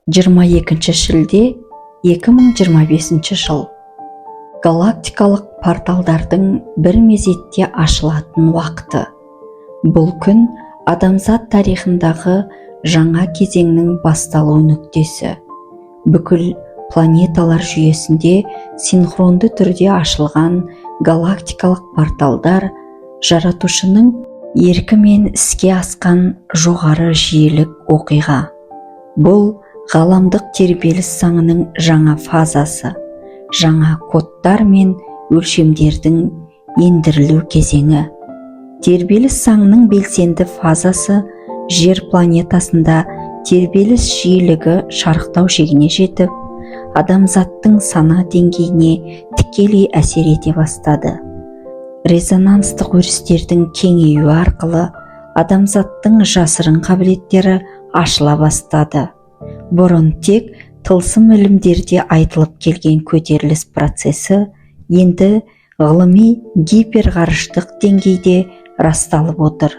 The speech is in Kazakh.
22 шілде 2025 жыл. Галактикалық порталдардың бір мезетте ашылатын уақыты. Бұл күн – адамзат тарихындағы жаңа кезеңнің басталу нүктесі. Бүкіл планеталар жүйесінде синхронды түрде ашылған галактикалық порталдар – жаратушының еркімен іске асқан жоғары жиілік оқиға. Бұл – ғаламдық тербеліс заңының жаңа фазасы, жаңа кодтар мен өлшемдердің ендірілу кезеңі. Тербеліс заңының белсенді фазасы. Жер планетасында тербеліс жиілігі шарықтау шегіне жетіп, адамзаттың сана деңгейіне тікелей әсер ете бастады. Резонанстық өрістердің кеңеюі арқылы адамзаттың жасырын қабілеттері ашыла бастады. Бұрын тек тылсым ілімдерде айтылып келген көтеріліс процесі енді ғылыми гиперғарыштық деңгейде расталып отыр.